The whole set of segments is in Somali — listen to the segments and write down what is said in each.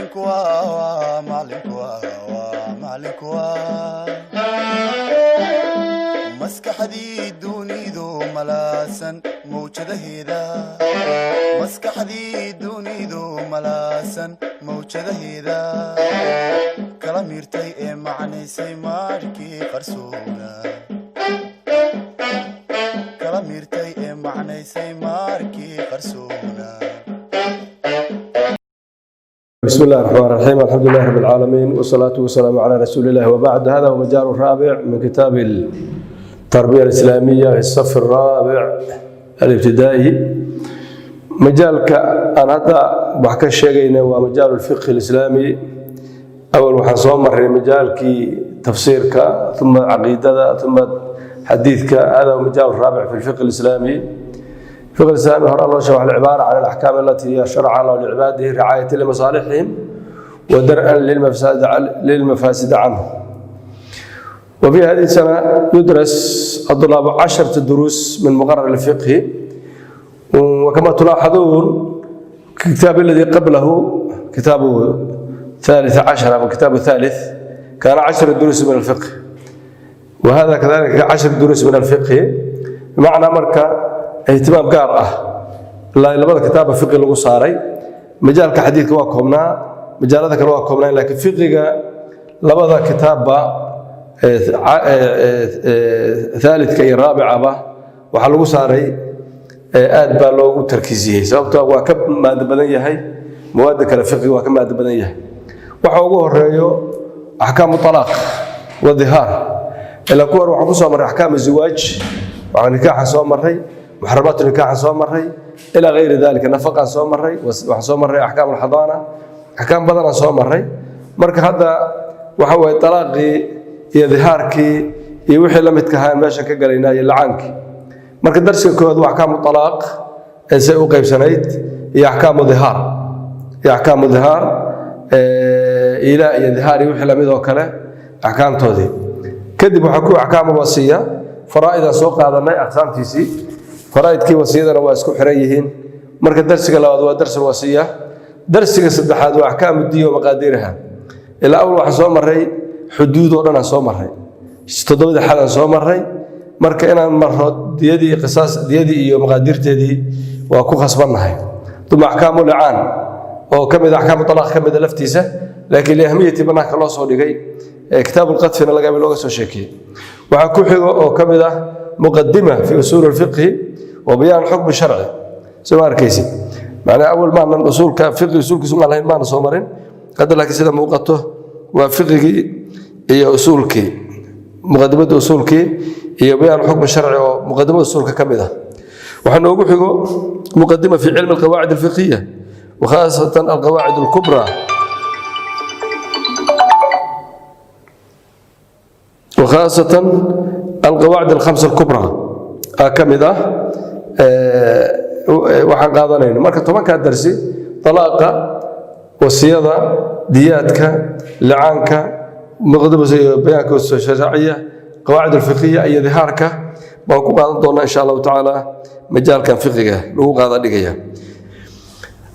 Macalinku waa, macalinku waa, macalinku waa maskaxdii dunidu malaasan mawjadaheeda, maskaxdii dunidu malaasan mawjadaheeda, kala miirtay ee macnaysay maarkii qarsoona, kala miirtay ee macnaysay maarkii qarsoona. بسم الله الرحمن الرحيم، الحمد لله رب العالمين، والصلاة والسلام على رسول الله، وبعد. هذا هو مجال الرابع من كتاب التربية الإسلامية في الصف الرابع الابتدائي. مجالك أنا هذا wax ka sheegayna waa مجال الفقه الإسلامي. أول waxaan soo marray majaalkii tafsiirka، ثم caqiidada، ثم xadiidka. هذا هو مجال الرابع في الفقه الإسلامي. الفقه الإسلامي هو الله شرح العبارة عن الأحكام التي شرع الله لعباده رعاية لمصالحهم ودرءا للمفاسد عنه. وفي هذه السنة يدرس الطلاب 10 دروس من مقرر الفقه، وكما تلاحظون الكتاب الذي قبله، كتاب ثالث عشر أو كتاب الثالث، كان 10 دروس من الفقه، وهذا كذلك 10 دروس من الفقه. بمعنى marka ihtimaam gaar ah ilaa labada kitaaba fiqi lagu saaray. Majaalka xadiidka waa koobnaa, majaalada kale waa koobnaa, laakiin fiqiga labada kitaabba, thaalidka iyo raabicaba, waxaa lagu saaray, aad baa loogu tarkiisiyey, sababtoo waa ka maado badan yahay mawaadda kale. Fiqiga waa ka maado badan yahay. Waxa ugu horeeyo axkaamu talaaq wa dhihaar. Ilaa kuwan waxaan ku soo marray axkaam ziwaaj, waxaan nikaaxa soo marray, muxaramaatu nikaaxa soo marray, ilaa gayri dalika, nafaqaan soo marray, waxaan soo marray axkaam alxadaana, axkaam badanaan soo marray. Marka hadda waxa waye talaaqii iyo dihaarkii iyo wixii la midka ahaa meeshan ka galaynaa, iyo lacaankii. Marka darsiga koowaad waa axkaamu talaaq ee say u qaybsanayd iyo axkaamu dihaar, iyo axkaamu dihaar, ilaa iyo dihaar iyo wixii lamid oo kale axkaamtoodii. Kadib waxaa ku axkaamu wasiya, faraa'idaan soo qaadanay aqsaamtiisii. Faraa'idkii wasiyadana waa isku xiran yihiin. Marka darsiga labaad waa darsul wasiya. Darsiga saddexaad waa axkaamu diya wa maqaadiiriha. Ilaa awal waxaan soo marray xuduud oo dhan aan soo marray, toddobadii xad aan soo marray. Marka inaan marro diyadii, qisaas, diyadii iyo maqaadirteedii waa ku khasbannahay. Uma axkaamu licaan oo ka mid a axkaamu talaaq ka mid a laftiisa, laakiin liahmiyati bannaanka loo soo dhigay, kitaabu lqadfina laga looga soo sheekeeyey. Waxaa ku xigo oo ka mid ah muqadima fi usuul alfiqhi wa bayaan xukmi sharci. Soo ma arkaysid? Macnaa awal maanan usuulka fiqhi, usuulkiisu maan lahayn, maana soo marin hadda, laakiin sida muuqato waa fiqhigii iyo usuulkii, muqadimada usuulkii iyo bayaan xukmi sharci oo muqadimada usuulka ka mid ah. Waxaa noogu xigo muqadima fi cilmi alqawaacid alfiqhiya، وخاصة القواعد الكبرى، وخاصة القواعد الخمسة الكبرى ka mid ah waxaan qaadanayno. Marka 10-kaa darsi, talaaqa, wasiyada, diyaadka, licaanka, bayaanka sharciya, qawaacid alfiqhiya iyo dihaarka baan ku qaadan doonaa insha Allahu tacaala. Majaalkan fiqiga lagu qaada dhigaya.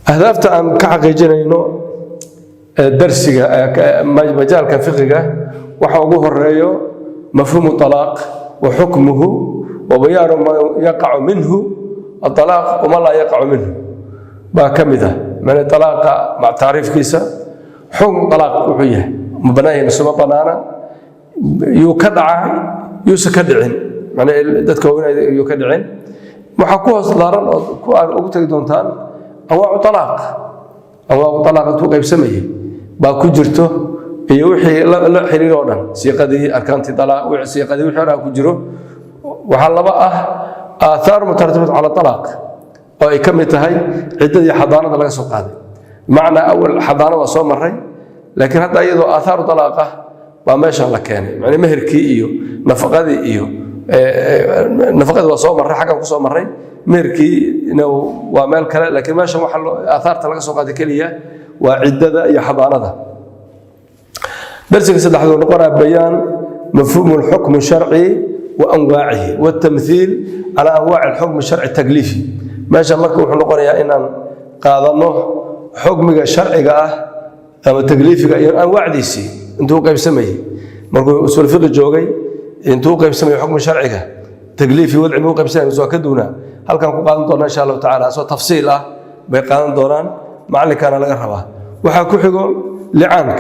Ahdaafta aan ka xaqiijinayno darsiga majaalka fiqiga waxa ugu horeeyo mafhuumu talaaq wa xukmuhu wa bayaanu ma yaqacu minhu aalaaq wama laa yaqacu minhu baa ka mid ah. Macnaa talaaqa tacriifkiisa, xukm talaaq wuxuu yahay, ma bannaan yahay mise ma bannaana, yuu ka dhacaa, yuusa ka dhicin, macnaa dadka waaweyn yuu ka dhicin. Waxaa ku hoos daaran oo ku ugu tegi doontaan anwaacu talaaq. Anwaacu talaaq intuu qaybsamayay baa ku jirto iyo wixii la xiriir oo dhan, siiqadii, arkaantii talaaq, wixii siiqadii, wixii dhan ku jiro. Waxaa laba ah aathaar mutaratibat cala talaaq oo ay ka mid tahay ciddadii xadaanada laga soo qaaday. Macnaa awal xadaana waa soo maray, laakiin hadda iyadoo aathaaru talaaq ah baa meeshan la keenay. Macnaa meherkii iyo nafaqadii iyo nafaqadii waa soo marray, xaggan ku soo marray. Meherkiina waa meel kale, laakiin meeshan waxa aathaarta laga soo qaaday keliya waa ciddada iyo xadaanada. Darsiga saddexaad uu noqonaya bayaan mafhuumu lxukm sharci wa anwaacihi والتمثيل على أنواع الحكم الشرعي التكليفي. Meesha marka wuxuu noqonayaa inaan qaadanno xukmiga sharciga ah. Ama takliifiga iyo anwaacdiisii intuu u qaybsamayey markuu usuul fiqi joogay, intuu u qaybsamayay xukmi sharciga, takliifi, wadci muu qaybsamay mise waa ka duunaa? Halkan ku qaadan doonaa insha Allahu tacaala, asoo tafsiil ah bay qaadan doonaan. Macallinkaana laga rabaa. Waxaa ku xigo licaanka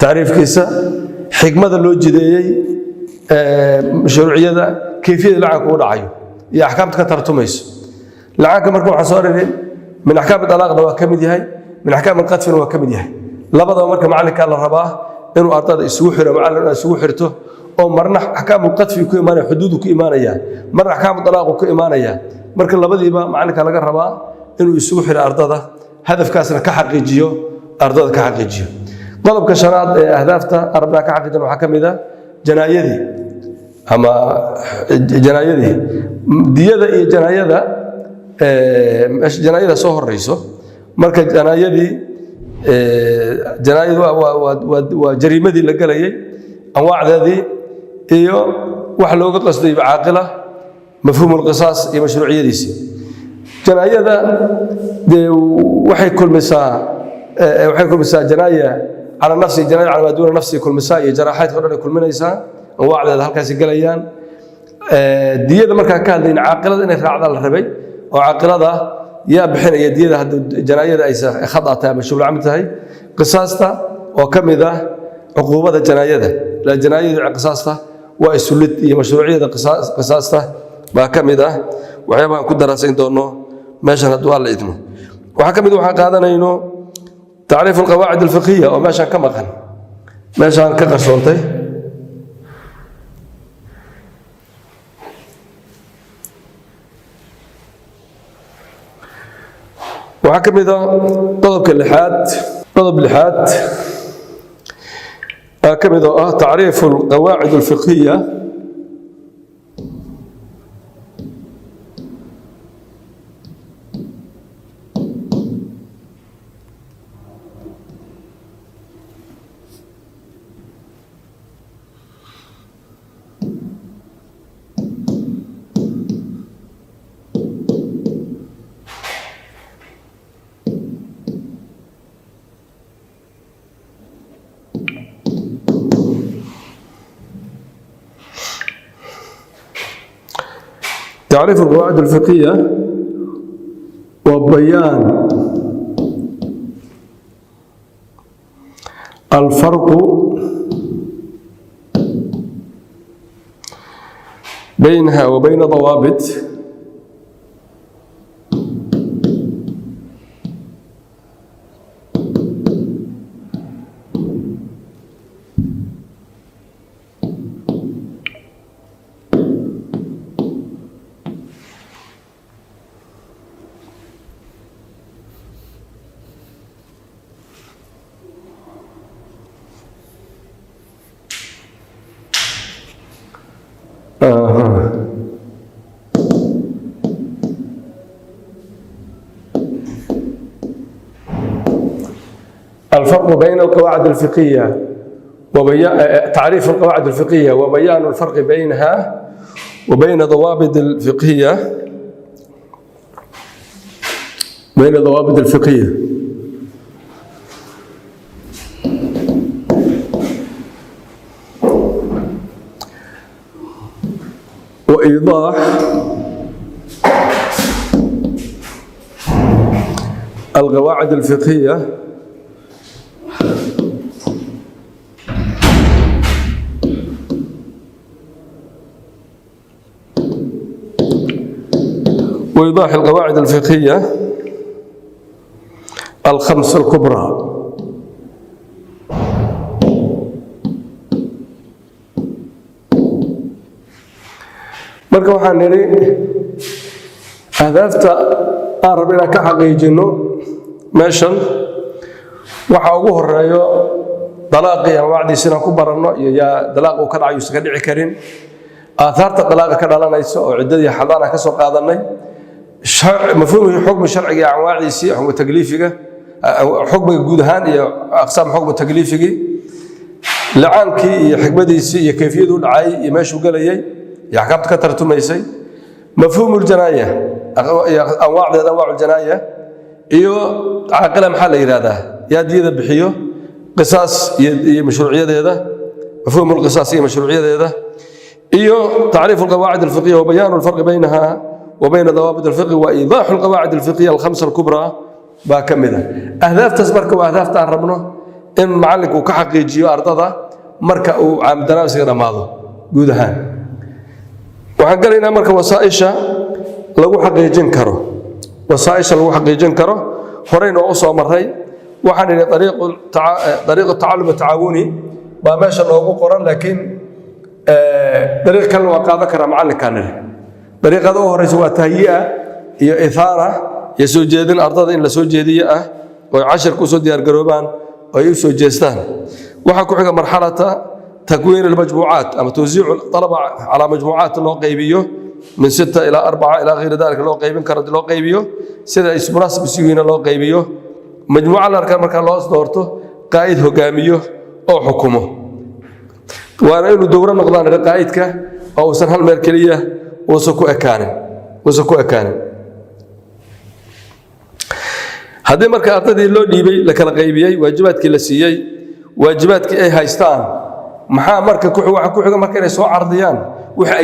tacriifkiisa, xikmada loo jideeyey, mashruuciyada, kayfiyada licaanka u dhacayo iyo axkaamta ka tartumayso licaanka. Marka waxaan soo riri min axkaami dalaaqna waa ka mid yahay, min axkaami qadfina waa ka mid yahay, labadaba. Marka macallinkaa la rabaa inuu ardada isugu xiro, macallin inaad isugu xirto oo marna axkaamu qadfi ku imaanaya, xuduudu ku imaanaya, marna axkaamu dalaaqu ku imaanaya. Marka labadiiba macallinka laga rabaa inuu isugu xiro ardada, hadafkaasna ka xaqiijiyo, ardada ka xaqiijiyo. Qodobka shanaad ee ahdaafta arabnaa ka xaqiijin waxaa ka mid a janaayadii ama janaayadii, diyada iyo janaayada. Janaayada soo horeyso. Marka janaayadii, janaayadu waa jariimadii la gelayay, anwaacdeedii iyo wax looga qasday caaqila, mafhuum alqisaas iyo mashruuciyadiisii. Janaayada dee waxay kulmisaa janaaya cala nafsi, janaaya cala maa duuna nafsi kulmisaa, iyo jaraaxaadka o dhan ay kulminaysaa, anwaacdeeda halkaasi gelayaan. Diyada markaan ka hadlayn, caaqilada inay raacdaa la rabay, oo caaqilada yaa bixinaya diyada haddii janaayada ay khada tahay ama shubul camd tahay? Qisaasta oo ka mid ah cuquubada janaayada, la janaayada qisaasta waa isulid, iyo mashruuciyada qisaasta baa ka mid ah waxyaabahan ku daraasayn doono meeshan hadduu Alla idmo. Waxaa ka mid waxaan qaadanayno tacriif alqawaacid alfiqhiya oo meeshan ka maqan, meeshaan ka qarsoontay. Waxaa ka mid a qodobka lixaad, qodob lixaad aa ka mid oo ah tacriifu alqawaacid alfiqhiya. تعريف القواعد الفقهية وبيان الفرق بينها وبين ضوابط آه. الفرق بين القواعد الفقهية وبيان تعريف القواعد الفقهية وبيان الفرق بينها وبين ضوابط الفقهية، بين ضوابط الفقهية. وإيضاح القواعد الفقهية وإيضاح القواعد الفقهية الخمس الكبرى. Marka waxaan nidhi ahdaafta aan rabno inaan ka xaqiijino meeshan waxa ugu horeeyo dalaaqii anwaacdiisa inaan ku baranno, iyo yaa dalaaq uu ka dhacay uusan ka dhici karin, aathaarta dalaaqa ka dhalanaysa oo ciddadii xadaana ka soo qaadanay, mafhuumkii xukmi sharciga iyo anwaacdiisii, xukmu takliifiga, xukmiga guud ahaan iyo aqsaam xukmu takliifigii, licaankii iyo xikmadiisii iyo kayfiyadu dhacay iyo meeshuu gelayay iyo axkaamta ka tartumaysay, mafhuumu ljanaaya iyo anwaacdeeda, anwaacu ljanaaya, iyo caaqila maxaa la yidhahdaa, Yaa diyada bixiyo? Qisaas iyo mashruuciyadeeda, mafhuum alqisaas iyo mashruuciyadeeda, iyo tacriif alqawaacid alfiqhiya wa bayaanu alfarqi baynaha wa bayna dawaabit alfiqhi wa iidaaxu alqawaacid alfiqhiya alkhamsa alkubraa baa ka mid ah ahdaaftaas. Marka waa ahdaafta aan rabno in macallinku uu ka xaqiijiyo ardada marka uu caamdaraasiga dhammaado. Guud ahaan waxaan galaynaa marka wasaaisha lagu xaqiijin karo. Wasaaisha lagu xaqiijin karo horeyna waa u soo maray. Waxaan idhi dariiqu tacallum tacaawuni baa meesha noogu qoran, laakiin dariiq kalena waa qaadan karaa macallinkaan nidhi. Dariiqada u horeysa waa tahyi'a iyo ithaara iyo soo jeedin, ardada in la soo jeediyo ah oo ay cashirka usoo diyaargaroobaan oo ay u soo jeestaan. Waxaa ku xiga marxalata takwiin almajmuucaat ama tawsiicu alaba calaa majmuucaat, loo qaybiyo min sita ilaa arbaca ilaa hayri dalika loo qaybin karo, loo qaybiyo sida ismunaasib isugiina loo qaybiyo. Majmuuca la arkaa markaa loo doorto qaa'id hogaamiyo oo xukumo, waana inuu dowro noqdaan qaa'idka oo uusan hal meel keliya uusan ku ekaanin. Haddii marka ardaydii loo dhiibay, la kala qaybiyey, waajibaadkii la siiyey, waajibaadkii ay haystaan, maxaa marka waxa ku xiga? Marka inay soo cardiyaan wixii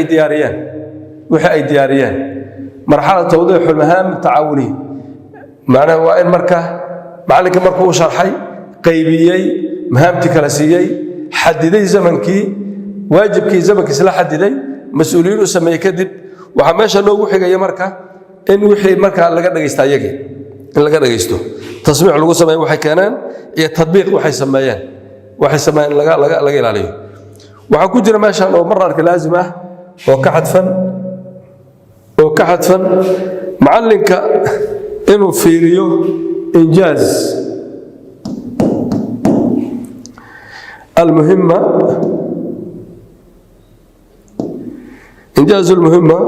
ay diyaariyeen. Marxalada tawdiixu lmahaam tacaawuni, macnaha waa in marka macallinka markuu u sharxay, qaybiyey, mahaamtii kala siiyey, xadiday zamankii, waajibkii zamankiis la xadiday, mas-uuliyiin u sameeyey, kadib waxaa meesha loogu xigaya marka in wixii markaa laga dhagaysta ayagii, in laga dhagaysto, tasmiic lagu sameeyo waxay keeneen iyo tadbiiq waxay sameeyeen laga ilaaliyo. Waxaa ku jira meeshan oo mar arka laazim ah oo ka xadfan macallinka inuu fiiriyo injaaz المهمة، إنجاز المهمة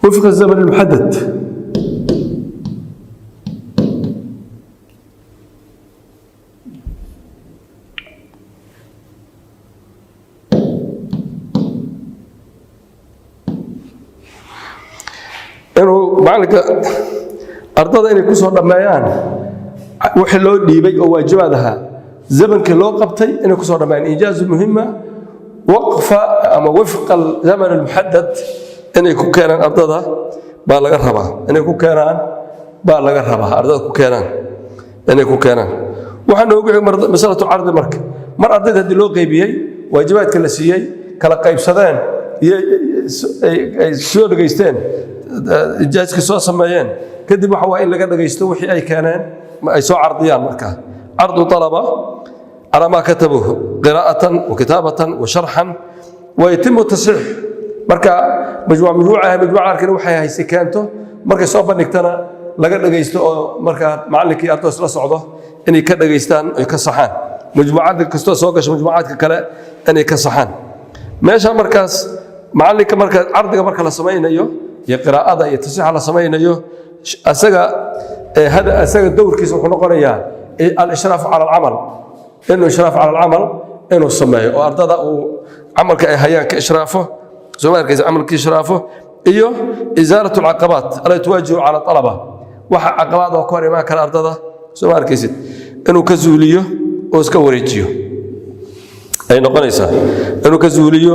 وفق الزمن المحدد. Inuu macalinka ardada inay ku soo dhammeeyaan wixii loo dhiibay oo waajibaad ahaa zamankii loo qabtay, inay kusoo dhammeeyaan injaaz muhima waqfa ama wifqa zaman almuxadad inay ku keenaan ardada baa laga rabaa, inay ku keenaan baa laga rabaa ardada ku keenaan, inay ku keenaan. Waxaa noogu xig masalatu cardi. Marka mar ardayda haddii loo qaybiyey, waajibaadka la siiyey, kala qaybsadeen iyo ay soo dhegaysteen, injaazka soo sameeyeen, kadib waxa waa in laga dhagaysto wixii ay keeneen, ay soo cardiyaan. Markaa cardu alaba calaa maa katabuhu qiraa'atan wa kitaabatan wa sharxan wa yatimu tasxiix. Marka majmuuc majmuuca majmuuca arkina waxay haysay keento, markay soo bandhigtana laga dhagaysto, oo markaa macallinkii ardada isla socdo inay ka dhagaystaan oy ka saxaan, majmuucada kastoo soo gasho majmuucaadka kale inay ka saxaan. Meesha markaas macallinka marka cardiga marka la samaynayo iyo qiraa'ada iyo tasiixa la samaynayo, asaga hada asaga dowrkiisa wuxuu noqonayaa al-ishraaf cala alcamal, inuu ishraaf cala alcamal inuu sameeyo oo ardada uu camalka ay hayaan ka ishraafo, soo ma arkaysa, camalka ishraafo, iyo isaalatu alcaqabaat allati tuwaajihu cala alaba, waxa caqabaad oo ka hor imaan kara ardada, soo ma arkaysid, inuu ka zuuliyo oo iska wareejiyo ay noqonaysaa, inuu ka zuuliyo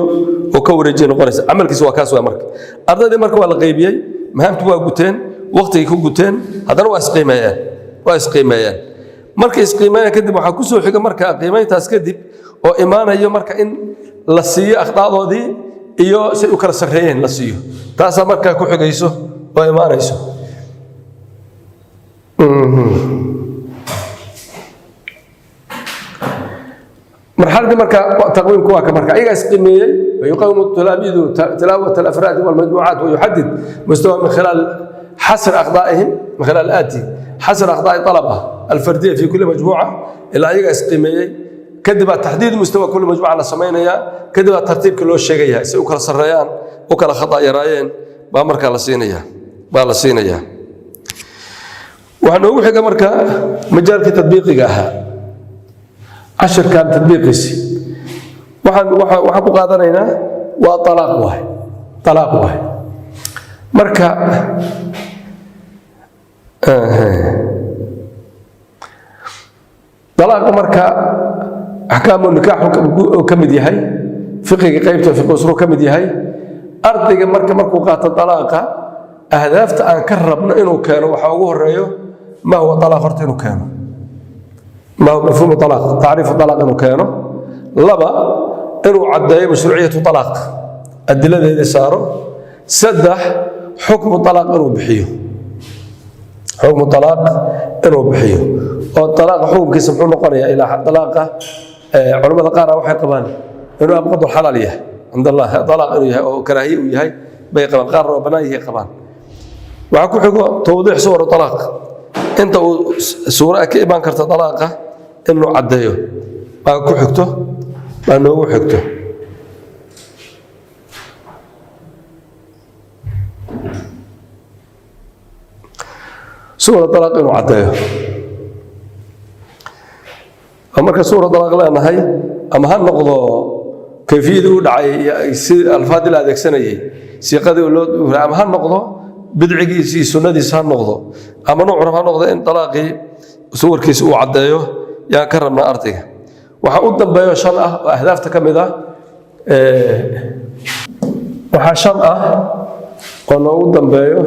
oo ka wareejiyo noqonaysa. Camalkiisa waa kaas. Waa marka ardaydii marka waa la qaybiyey, mahaamtu waa guteen, waqtigay ku guteen, haddana waa isqiimeeyeen. Markay isqiimeeyaan kadib waxaa ku soo xiga marka qiimeyntaas kadib oo imaanayo marka in la siiyo akhdaadoodii iyo say u kala sarreeyeen la siiyo. Taasaa markaa ku xigayso oo imaanayso. Marxaladii marka taqwiimku waa ka marka ayagaa isqiimeeyey. ويقوم التلاميذ تلاوة الأفراد والمجموعات ويحدد مستوى من خلال حصر أخطائهم، من خلال الآتي: حصر أخطاء الطلبة الفردية في كل مجموعة إلى ayaga isqiimeeyey kadib baa taxdiid mustawa kulli majmuuca la samaynayaa, kadib baa tartiibka loo sheegayaa si u kala sarreeyaan, u kala khata yaraayeen baa markaa la siinayaa baa la siinayaa. Waxaa noogu xiga marka majaalkii tadbiiqiga ahaa, cashirkan tadbiiqiisi. Waxaan ku qaadanaynaa Waa talaaq waay, talaaq waay. Marka dalaaqa marka axkaamu nikaax uu ka mid yahay, fiqiga qaybta fiqi usru ka mid yahay. Ardayga marka markuu qaato dalaaqa, ahdaafta aan ka rabno inuu keeno waxaa ugu horeeyo ma huwa talaaq, horta inuu keeno ma huwa mafhuumu talaaq, tacriifu talaaq inuu keeno. Laba, inuu caddeeyo mashruuciyatu talaaq, adiladeedii saaro. Saddex, xukmu talaaq inuu bixiyo, xukmu talaaq inuu bixiyo, oo talaaqa xukunkiisa muxuu noqonayaa? Ilaa talaaqa culimmada qaar waxay qabaan inuu abqadu xalaal yahay cind Allah, talaaq inuu yahay oo karaahiye uu yahay bay qabaan, qaarna waa bannaan yahay qabaan. Waxaa ku xigo tawdiix suwar talaaq, inta uu suura ka imaan karta talaaqa inuu caddeeyo baa ku xigto, baa noogu xigto. Suura talaaq inuu caddeeyo oo marka suura talaaq leenahay, ama ha noqdo kayfiyadii u dhacay, si alfaadii la adeegsanayay, siiqadii loo, ama ha noqdo bidcigiisi iyo sunnadiisa ha noqdo, ama nuuc rab ha noqdo, in talaaqii suwarkiisa uu caddeeyo yaan ka rabnaa ardayga. Waxaa u dambeeyo shan ah oo ahdaafta ka mid ah, waxaa shan ah oo noogu dambeeyo,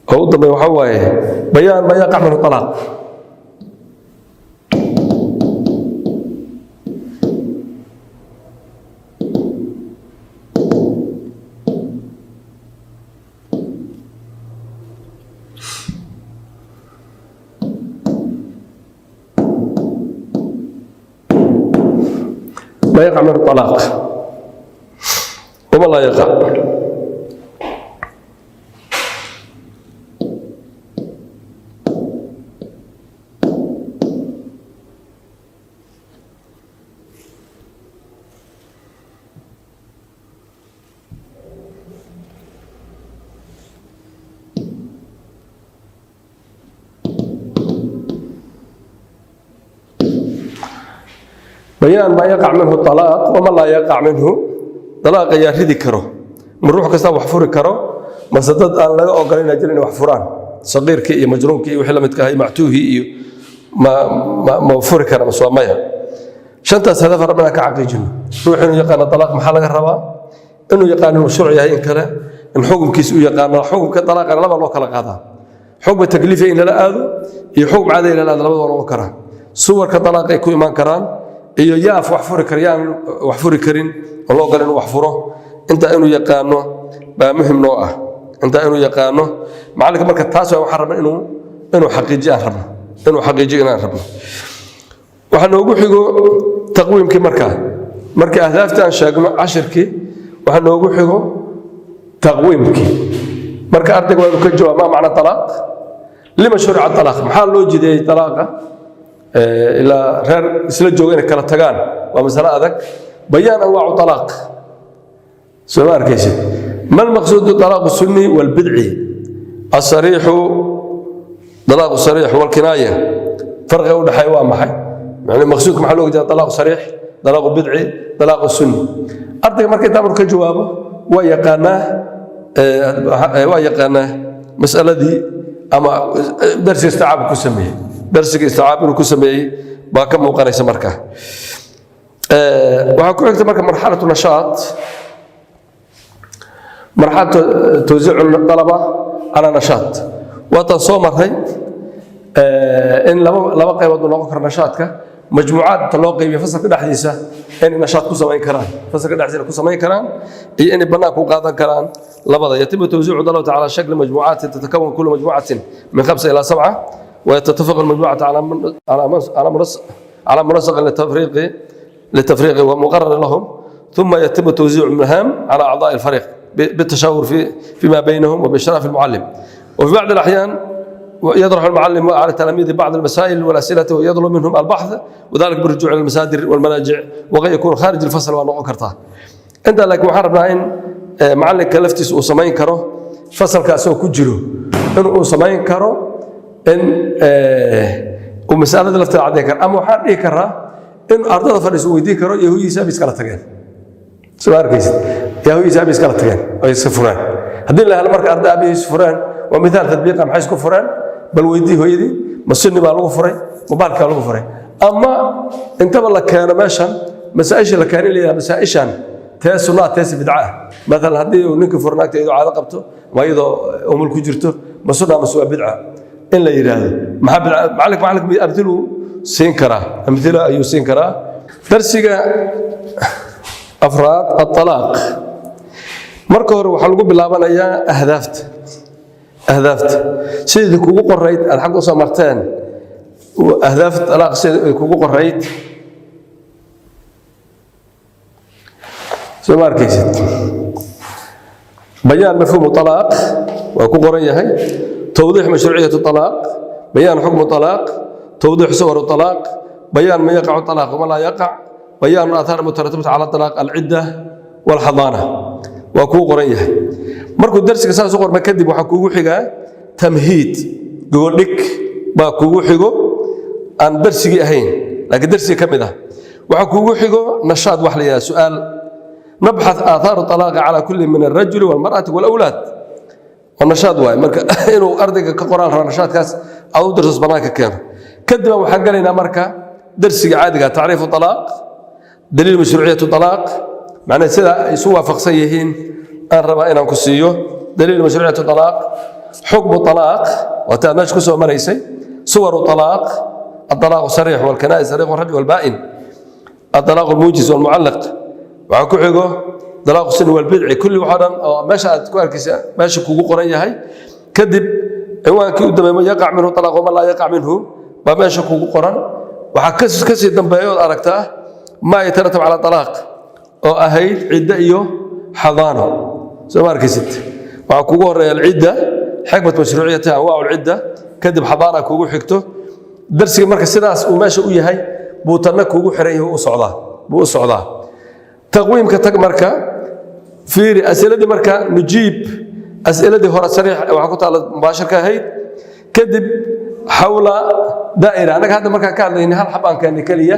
oo u dambeeyo waxaa waaye bayaan ma yaqac minhu talaaq. ما يقع منه الطلاق وما لا يقع. بيان ما يقع منه الطلاق وما لا يقع منه. طلاق yaa ridi karo? Ma ruux kasta wax furi karo, mase dad aan laga ogolayn jirin inay wax furaan, saqiirkii iyo majruumkii iyo wixii la midka ahay, mactuuhii iyo ma furi kara mase waa maya? Shantaas hadaf rabnaa ka xaqiijino: ruux inuu yaqaano talaaq maxaa laga rabaa, inuu yaqaano inuu sharci yahay in kale, in xukunkiisa u yaqaano. Xukunka talaaqana laba loo kala qaadaa: xukma takliifi in lala aado iyo xukm caadi in lala aado, labada waa noqon karaa. Suwarka talaaqay ku imaan karaan iyo yaaf wax furi kara, yaan wax furi karin oo loo ogolay inuu wax furo, intaa inuu yaqaano baa muhim noo ah, intaa inuu yaqaano macallinka. Marka taas waa waxaan rabna inuu xaqiijiyo, aan rabno inuu xaqiijiyo inaan rabno. Waxaa noogu xigo taqwiimkii. Markaa markii ahdaaftii aan sheegno cashirkii, waxaa noogu xigo taqwiimkii. Marka ardayga waa inuu ka jawaab: ma macna talaaq? Lima shurica talaaq? Maxaa loo jideeyey talaaqa? Ilaa reer isla jooga inay kala tagaan waa masale adag. Bayaan anwaacu talaaq, soo ma arkaysid? Ma almaqsuudu talaaqu sunni walbidci asariixu, talaaqu sariix walkinaaya, farqiga u dhexeeya waa maxay? Yani maqsuudka maxaa looga jeeda talaaqu sariix, talaaqu bidci, talaaqu sunni? Ardayga marka intaa markuu ka jawaabo waa yaqaanaa, waa yaqaanaa mas'aladii ama darsiga isticaab ku sameeyey, darsiga isticaab inuu ku sameeyey baa ka muuqanaysa. Marka waxaa ku xigta marka marxalatu nashaat, marxalatu tawsiicu dalaba calaa nashaat. Waataan soo marray in laba qaybood uu noqon karo nashaadka: majmuucaad inta loo qaybiyo fasalka dhexdiisa inay nashaad ku samayn karaan, fasalka dhexdiisa ku samayn karaan, iyo inay bannaanka u qaadan karaan labada. يتم توزيع الطلبة على شكل مجموعات تتكون كل مجموعة من خمسة إلى سبعة، وتتفق المجموعة على منسق للتفريق ومقرر لهم، ثم يتم توزيع المهام على أعضاء الفريق بالتشاور فيما بينهم وبإشراف المعلم. وفي بعض الأحيان يطرح المعلم على التلاميذ بعض المسائل والأسئلة ويطلب منهم البحث، وذلك بالرجوع إلى المصادر والمراجع، وقد يكون خارج الفصل. waa noqon kartaa inta, laakiin waxaan rabnaa in macalinka laftiisa uu samayn karo fasalka asagoo ku jiro, in uu samayn karo in uu masalada lafteeda caddayn karo, ama waxaan dhihi karaa in ardada fadhiisa uu weydiin karo yahuudiisa abis kala tageen. Soo arkaysid, yaa hooyadiis aabihiis kala tageen oo iska fureen. Haddii la helo marka arday aabihiis fureen, waa mithaal tadbiiqa. Maxay isku fureen? Bal weydii hooyadii, ma sunni baa lagu furay, ma baalkaa lagu furay? Ama intaba la keeno meeshan masaa-isha la keeno in la yidhaha masaa-ishan tee sunnaa, teesi bidca ah. Maalan, haddii uu ninkii furo naagta iyadoo caado qabto ama iyadoo umul ku jirto, ma sunna mase waa bidca in la yidhaahdo. Maxaa bidca? Macalink amthiluu siin karaa, amthila ayuu siin karaa. Darsiga afraad, الطلاق. Marka hore waxaa lagu bilaabanayaa ahdaafta. Ahdaafta sidii kugu qorayd aad xagga usoo marteen, ahdaaf طلاق sidii kugu qorayd, soo ma arkaysid? Bayaan mafhuum طلاق waa ku qoran yahay, tawdiix mashruuciyat طلاق, bayaan xukmu طلاق, tawdiix suwar طلاق, bayaan ma yaqacu طلاق wama laa yaqac, bayaan الآثار المترتبة على الطلاق, العدة والحضانة waa kuu qoran yahay. Markuu darsiga saas u qorma kadib, waxaa kuugu xigaa tamhiid, gogoldhig baa kuugu xigo aan darsigii ahayn laakiin darsiga ka mid ah. Waxaa kuugu xigo nashaad, wax la yidhaha su'aal. نبحث آثار الطلاق على كل من الرجل والمرأة والأولاد. Waa nashaad waaye. Marka inuu ardayga ka qoraan raba nashaadkaas aad u dirsos banaanka keeno. Kadib waxaan galaynaa marka darsiga caadiga: tacriifu طلاق, daliil mashruuciyatu طلاق, macnaa sida ay isu waafaqsan yihiin aan rabaa inaan ku siiyo daliil mashruuciyatu طلاق, xukmu طلاق, waa taad meesha ku soo maraysay, suwaru طلاق, الطلاق الصريح والكنائي الصريح والرجع والبائن, الطلاق الموجز والمعلق. Waxaa ku xigo طلاق السني والبدعي. Kulli waxoo dhan oo meesha aad ku arkaysa meesha kugu qoran yahay. Kadib ciwaankii u dambeeyay, يقع منه طلاق وما لا يقع منه, baa meesha kugu qoran. Waxaa kasii dambeeya ood aragtaa ما يترتب على طلاق, oo ahayd ciddo iyo xadaano. Soo ma arkaysid? Waxaa kugu horeeya alcidda, xikmat mashruuciyatiha, anwaacu alcidda, kadib xadaana kugu xigto. Darsiga marka sidaas uu meesha u yahay buu tanna kugu xiran yahay, u socdaa buu u socdaa. Taqwiimka tag marka, fiiri asiladii. Marka nujiib asiladii hore sariix waxaa ku taalla mubaashirka ahayd. Kadib xawla daa'ira. Annaga hadda markaan ka hadlaynay hal xab aan keennay keliya,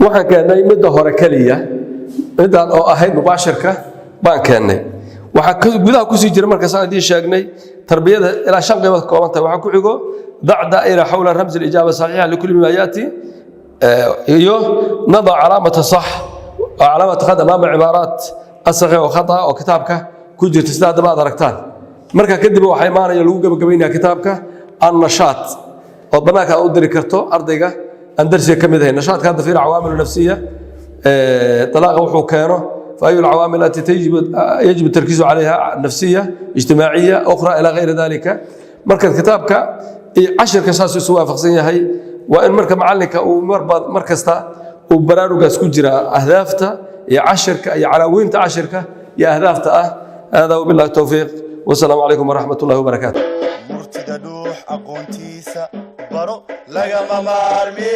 waxaan keennay midda hore keliya, midaan oo ahayd mubaashirka baan keennay. Waxaa gudaha kusii jira marka, saan idiin sheegnay, tarbiyada ilaa shan qaybood ka kooban tahay. Waxaa ku xigo ضع دائرة حول رمز الإجابة الصحيحة لكل مما يأتي, iyo نضع علامة صح وعلامة خطأ أمام عبارات الصحيح وخطأ, oo kitaabka ku jirta sida haddaba aad aragtaan. Marka kadib waxaa imaanaya lagu gabagabaynaya kitaabka annashaad, oo bannaanka aad u diri karto ardayga aan darsiga ka mid ahayn. Nashaadka hadda fiir: عوامل نفسية, طلاqa wuxuu keeno, فأي العوامل التي يجب التركيز عليها؟ نفسية، اجتماعية، أخرى، إلى غير ذلك. Marka kitaabka iyo cashirka saas isu waafaqsan yahay. Waa in marka macalinka uu marba mar kasta uu baraarugaas ku jiraa ahdaafta iyo cashirka iyo calaawiinta cashirka iyo ahdaafta ah. هذا وبالله التوفيق، والسلام عليكم ورحمة الله وبركاته. Murtida dhuux aqoontiisa baro, lagama maarmi.